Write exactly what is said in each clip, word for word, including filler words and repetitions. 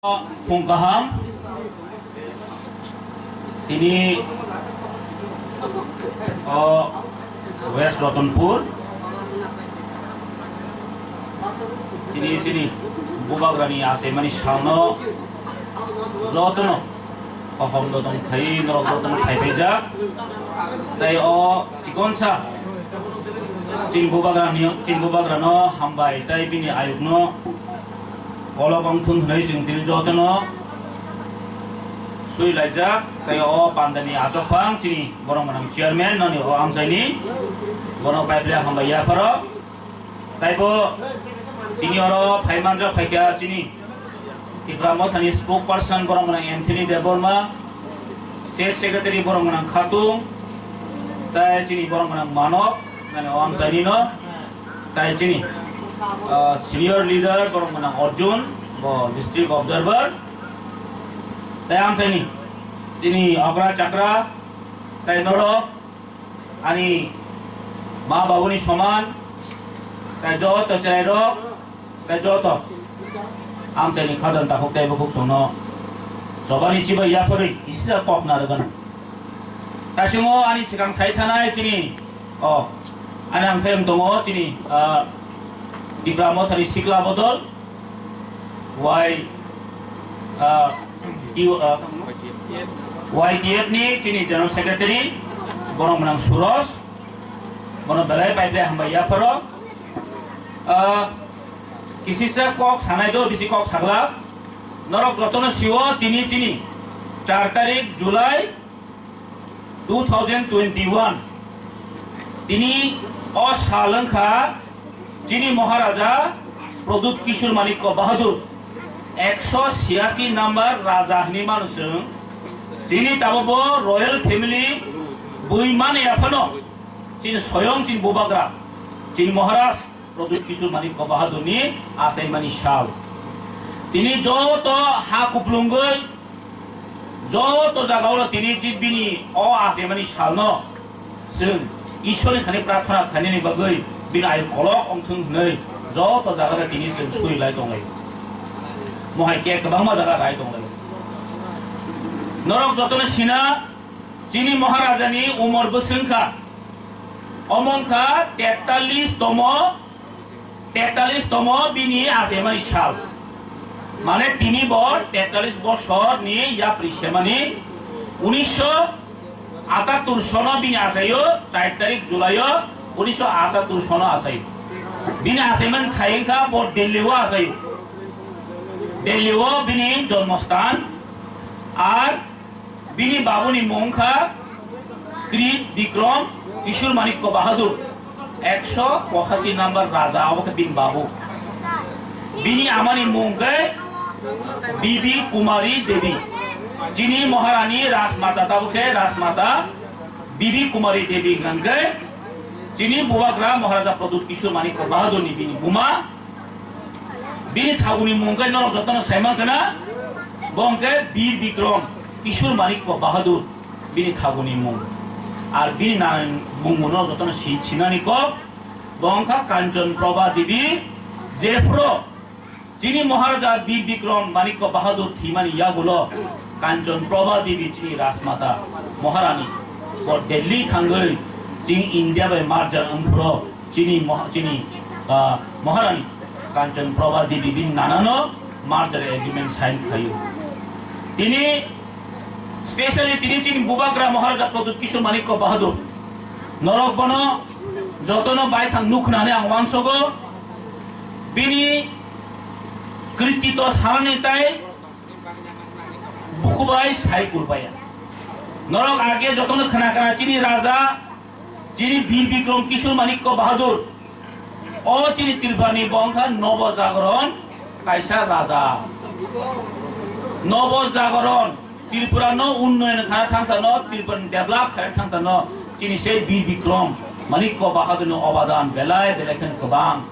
Phung kaham, tini o West Ratanpur, tini chini Bubagrani achaimani salno jotono kaham dodong khai norok jotono phaipaijak. Tai o chikonsa chini Bubagrani, chini Bubagrano hambai tai bini ayukno kolok ongthun hwnwi chwng tini jotono swi laijak. Tai o pandani achukphang chini borok gwnang chairman noni o amchaini bono paiple hambai yapharo. Taibo tini oro phaimanjak phaikha chini Tipra Mothani spokesperson borok gwnang Anthony Debbarma, state secretary borok gwnang Khatung, tai chini borok gwnang Manok, nani o amchaini no, tai chini, ah, senior leader borok gwnang Arjun, bo district observer, tai amchaini chini okra chakra, tai norok ani ma babuni soman, tai joto cherairok, tai joto amchaini khajang takhuk tei bukhuk chwngno chobani chibai yapharwi kisa kok narwgano. Taisimo ani swkang sai thanai chini, o, ani ang phai wng tongo chini, ah, Tipra Mothani sikla bodol, Y, ah, Q, ah, Y T F ni chini General Secretary, borok gwnang Suros, bono belai pai belai hambai yapharo. Ah, kisisa kok sanai do, bisi kok sagla. Norok jotono siwo tini chini char tarik July two thousand twenty-one. Tini o sal wngkha chini Maharaja Pradyut Kishore Manikya Bahadur ekso siyachi number raja hwnwi mano chwng. Chini tabukbo royal family bui mani yaphano chini soyong chini Bubagra, chini Maharaj Pradyut Kishore Manikya Bahadurni achaimani sal. Tini joto ha kuplungwi, joto jagao tini chini bini o achaimani salno chwng Ishwarni thani prarthana khainani bagwi bini ayu kolok ongthung hwnwi joto jagao tini chwng suri lai tonglai. Mohai khe kwbangma jaga rai tonglai. Norok jotono sina chini Maharajani umor bwswng kha. Omo wngkha tetallis tomo, tetallis tomo bini achaimani sal. Mane tini bo tetallis bosorni yapri semani unisho atattur sono bini achaio, char tarik July o unisho atattur sono achaio. Bini achaimani thai wngkha bo Delhi o achaio. Delhi o bini jonmosthan. Ar bini babuni mung kha Krit Bikrom Kishore Manikya Bahadur, ekso pochashi number raja, abo khe bini babu. Bini amani mung khe Bibi Kumari Devi. Chini Maharani Rajmata, tabo khe Rajmata Bibi Kumari Devi hwnkhe chini Bubagra Maharaja Pradyut Kishore Manikya Bahadurni bini buma. Bini thaguni mung khe norok jotono saiman khna, bo hwnkhe Bir Bikrom Kishore Manikya Bahadur bini thaguni mung. Ar bini nanani mung norok jotono si-, sinani kok, bo wngkha Kanchan Prabha Devi, jephuru chini Maharaja Bir Bikrom Manikya Bahadur thwimani yagulo Kanchan Prabha Devi chini Rajmata Maharani bo Delhi thangwi chini India bai merger wngphuru chini Moha-, chini, ah, Maharani Kanchan Prabha Devi bini nanano merger agreement sign khaio. Tini specially tini chini Bubagra Maharaja Pradyut Kishore Manikya Bahadur norok bono jotono baithang nukhnani ang uansogo bini kritito sanani tai bukubai sai kurbaya. Norok age jotono khna khna chini raja, chini Bir Bikrom Kishore Manikya Bahadur. O chini Tripurani bo wngkha Nobo Jagoron kaisa raja. Nobo Jagoron Tripura no unnoyon khana thangthano, Tripura develop khana thangthano, chini se Bir Bikrom Manikya Bahadur no obadan belai belai khen kwbang.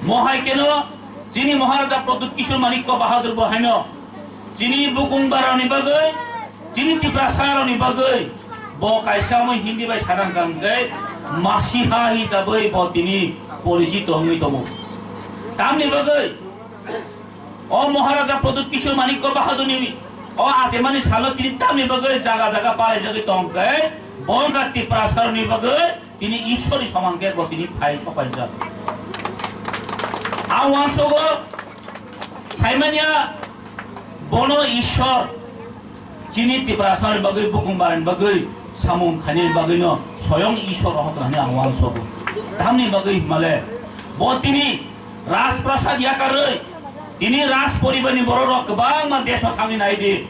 Mohai keno chini Maharaja Pradyut Kishore Manikya Bahadur bo haino chini bukung barani bagwi, chini Tiprasa rokni bagwi bo kaisa mo Hindi bai sanang kang khe masiha hisabwi bo tini policy tongwi tongo. Tamni bagwi O Maharaja Pradyut Kishore Manikya Bahadurni o achimani salo tini tamni bagwi jaga jaga palaijagwi tongkhe, bo wngkha Tiprasarokni bagwi tini Ishwarni soman khe bo tini phai sopaijak. Ang uansogo saimanya bono Ishwar chini Tiprasarokni bagwi bukung barani bagwi samung khainani bagwino soyong Ishwar rohok hwnwi ang uansogo. Tamni bagwi himale bo tini Rajprasad yakarwi tini Raj poribarni bororok kwbangma deso thangwi naidi.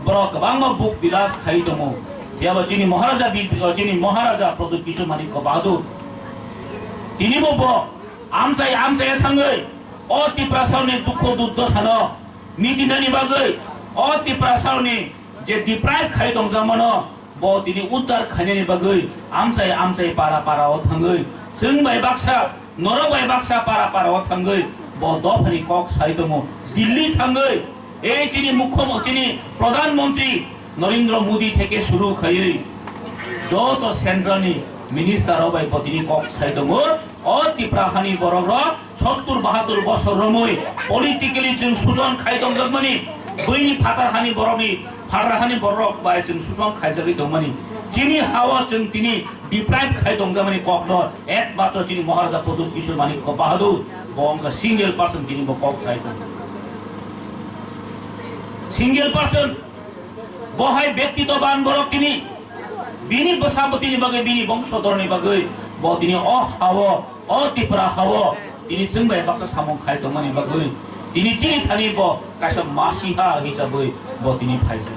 Borok kwbangma buk bilas khai tongo. Phiya bo chini Maharaja bi-, chini Maharaja Pradyut Kishore Manikya Bahadur. Tini bo bo amchai amchai thangwi o Tiprasarokni dukhu durdosano mitinani bagwi o Tiprasarokni je deprive khai tongjakmano bo tini uddar khainani bagwi amchai amchai para para o thangwi chwng bai baksa Norok bai baksa para para o thangwi bo dophani kok sai tongo. Delhi thangwi ei chini mukhyamon-, chini Pradhan Mantri Narendra Modi theke suru khaiwi joto central ni minister rok bai bo tini kok sai tongo. O Tipra hani borok rok sottur bahatur bosor romwi politically chwng sujon khai tongjakmani, buini phatar hani borokni phatar hani borok bai chwng sujon khaijagwi tongmani. Chini hao chwng tini deprive khai tongjakmani kokno ekmatro chini Maharaja Pradyut Kishore Manikya Bahadur, bo wngkha single person, tini bo kok sai tongo. Single person, bo hai bektitoban borok tini, bini bwsa bwtwini bagwi, bini bongso dorni bagwi, bo tini o hao, o Tripura hao, tini chwng bai baksa samung khai tongmani bagwi, tini chini thani bo kaisa masiha hisabwi bo tini phaijak.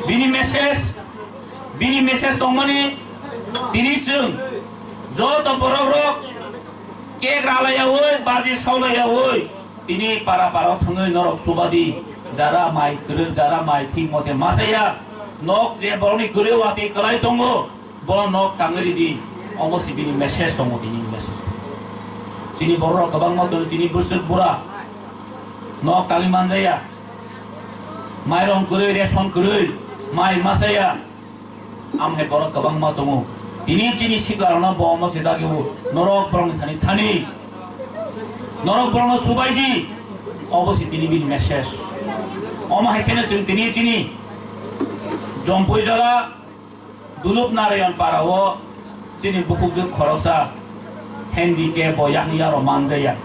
Bini message, bini message tongmani, tini chwng joto borok rok kek ralaiyawi, baji saulaiyawi, tini para para thangwi norok subadi, jara mai kwrwi, jara mai thik mote masaya, nok je borokni kwrwi watwi kwlai tongo, bono nok tangwi ridi, omo si bini message tongo, tini message. Chini borok rok kwbangma tongo, tini bwswk bura nok tangwi manjaya, mairong kwrwi, ration kwrwi, mai masaya. Amhai borok kwbangma tongo. Tini chini siklarokno bo omo se dagi o, norok borokni thani thani. Norok borokno subai di. Obo se tini bini message. Omo hai kheno chwng tini chini Jompui jala Dulup Narayan para o chini bukhukjwk khoroksa handicap bo yakni yaro manjaya.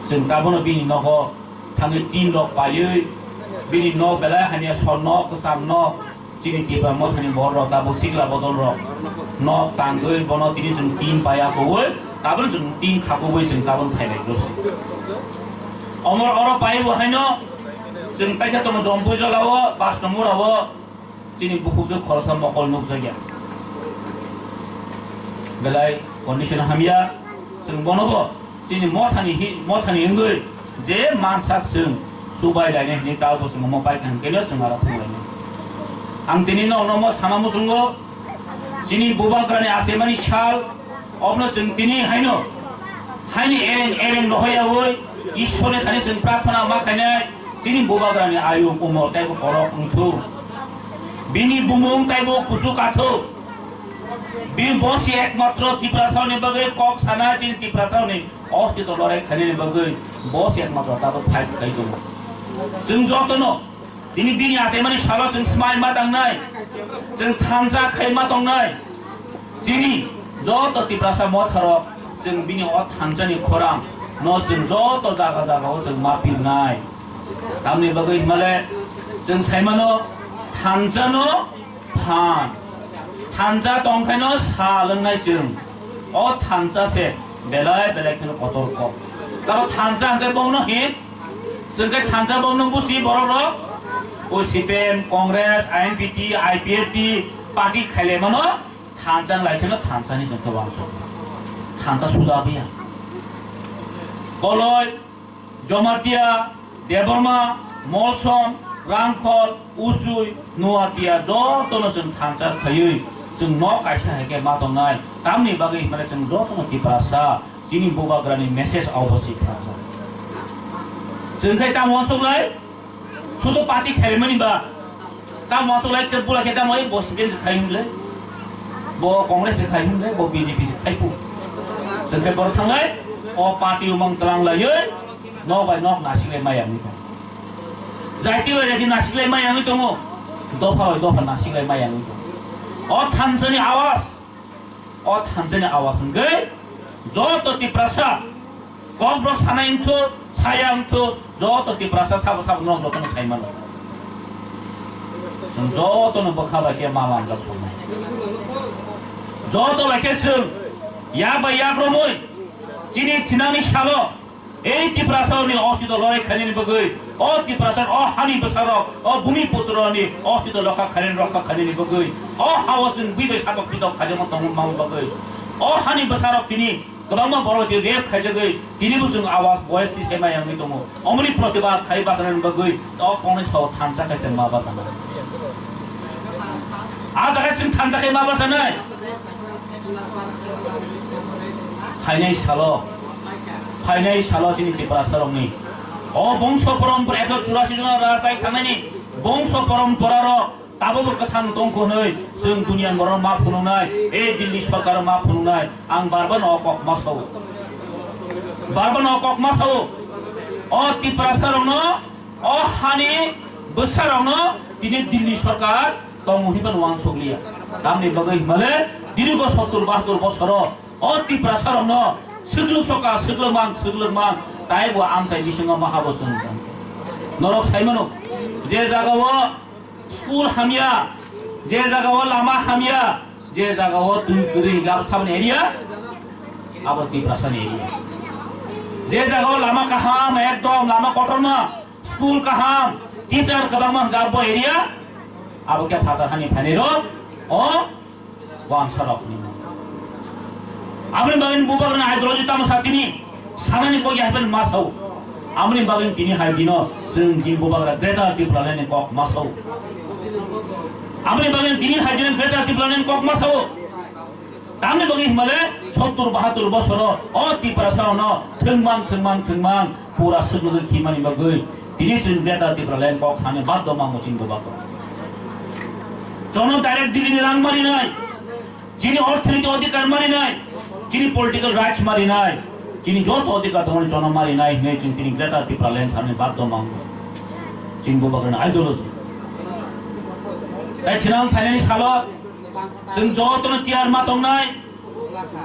Chwng tabono bini nogo thangwi tin rok paiwi bini nok belai hamya sor nok, kwcham nok, chini Tipra mothani borok rok tabuk sikla bodol rok nok tangwi bono tini chwng tin paiya kogwi tabuk chwng tin khakugwi chwng tabuk phailai rwsi. Omor oro paiwi haino chwng kaisa tongo Jompui jala o pas nombor o. Chini bukhukjwk khoroksa mokol nukjakya. Belai condition hamya, chwng bonobo chini mothani hi-, mothani wngwi je mansak chwng chubai lainai hinwi tabo chwng omo paikha hwnkhe no chwng aro thanglainai. Ang tini nokno omo sana muchungo, chini bubagrani achaimani sal, Obno chwng tini haino, haini ereng ereng rohoyawi, Ishwarni thani chwng prarthana ma khainai, chini bubagrani ayu umor taibo kolok wngthuk. Bini bumung taibo kuchuk athuk. Bini bosi ekmatro Tiprasarokni bagwi kok sana, chini Tiprasarokni ostito lorai khainani bagwi bosi ekmatro tabuk fight khai tongo. Chwng jotono Tini bini achaimani salo chwng smai ma tangnai, chwng thansa khai ma tongnai. Chini joto Tiprasa motharok chwng bini o thansani khorang no chwng joto jaga jaga o chwng ma pirnai. Tamni bagwi himale chwng saimano thansa no phan. Thansa tongkhaino sal wngnai chwng. O thansa se belai belai kheno kotor kok. Tamo thansa hwnkhe bongno hin. Chwng khe thansa bongno busi borok rok. O C P M, Congress, I N P T, I P F T party khaile mano thansa lai kheno thansa ni jongto wangso. Thansa suda biya. Koloi, Jomatia, Debbarma, Molsom, Rangkhol, Usui, Nuatia jotono chwng thansa khaiwi chwng nok kaisa hai khe ma tongnai. Tamni bagwi himale chwng jotono Tiprasa chini bubagrani message obo si phrajak. Chwng khai tamo uansuk lai? Sudo party khaimani ba? Tamo uansuk lai chwng bula khe tamo bo C P M se khai hwnle? Bo Congress se khai hwnle? Bo B J P se khai pu? Chwng khai bor thanglai? O party umang tlang laiwi Nok bai nok nasiklai mai yangwi tongo. Jaiti bai jaiti nasiklai mai yangwi tongo. Dopha bai dopha nasiklai mai yangwi tongo. O thansani awas, o thansani awas hwnkhe joto Tiprasa, Kokborok sanai wngthu, saya wngthu, joto Tiprasa sabo sabo no jotono sai mano. Chwng jotono bwkha bai khe mal anjak soknai. Joto bai khe chwng yak bai yak romwi chini thinani salo ei Tiprasa ni ostito lorai khainani bagwi, o Tiprasa, o hani bwsarok, o bumi putroni ostito lokha khainani, rokha khainani bagwi, o hao chwng bui bai satok pitok khaijama tongma bagwi, o hani bwsarok tini kwbangma borok twi rape khaijagwi tini bo chwng awas voice twi sema yangwi tongo. Omoni protibad khai bachanani bagwi o kongnwi sao thansa khai se ma bachana. A jaga chwng thansa khai ma bachanai. Phainai salo, phainai salo chini Tiprasa rokni o bongso porompora ekso churasi jona rajai thangnani bongso porompora rok Tabukbo kwthang tongkho hwnwi chwng duniani borok ma phunuknai, e Delhi sorkar ma phunuknai, ang barban o kok ma sao. Barban o kok ma sao. O Tiprasa rokno, o hani bwsa rokno tini Delhi sorkar tongo hinwi phano uansuk liya. Tamni bagwi himale dirgo sottur bahatur bosoro o Tiprasa rokno swklwk soka, swklwk mang, swklwk mang, taibo amchai bisingo ma habo chwng. Norok sai mano, je jagao school hamya, je jagao lama hamya, je jagao twi kwrwi gap saboni area, abo Tiprasani area. Je jagao lama kaham, ekdom lama kotorma, school kaham, teacher kwbangma hwnkhe abo area, abo khe phatar hani phainairok, o Wansarokni. Aboni bagwi bubagrani ideology tamo sa tini sanani kok ya haiphano ma sao. Aboni bagwi tini hai dino chwng tini bubagra Greater Tipraland ni kok ma sao. Aboni bagwi tini hai dino Greater Tipraland ni kok ma sao. Tamni bagwi himale sottur bahatur bosoro o Tiprasa no thwngmang thwngmang thwngmang pura swknogwi khimani bagwi tini chwng Greater Tipraland kok sani baddo mango chini bubagra. Jono direct Delhi ni rang marinai, chini orthonoiti odhikar marinai, chini political rights marinai, chini joto odhikar tongmani jono marinai hinwi chwng tini Greater Tipraland sani baddo mango. Chini bubagrani ideology. Tai thinang phainani salo chwng jotono tiyar ma tongnai,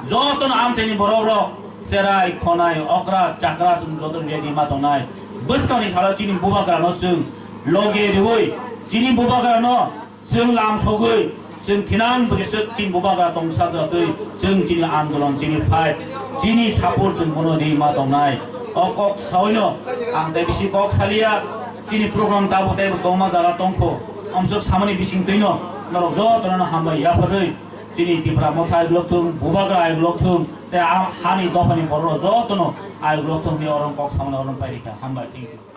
jotono amchaini borok rok, cherai, khonai, okra, chakra, chwng jotono ready ma tongnai. Bwskangni salo chini bubagrano chwng loge riwi, chini bubagrano chwng lam sogwi, chwng thinang bwswk chini bubagra tongsa jatwi, chwng chini andolon, chini fight, chini support chwng bono ri ma tongnai. O kok sawi no ang tei bisi kok saliya, chini program tabo teibo tongma jaga tongkho. Amswk samani bising twino norok jotono hambai yapharwi. Chini Tipra Motha ayuk lokthung, bubagra ayuk lokthung, tei a hani dophani borok jotono ayuk lokthung hinwi orong kok samani orong pairikha. Hambai, thank you.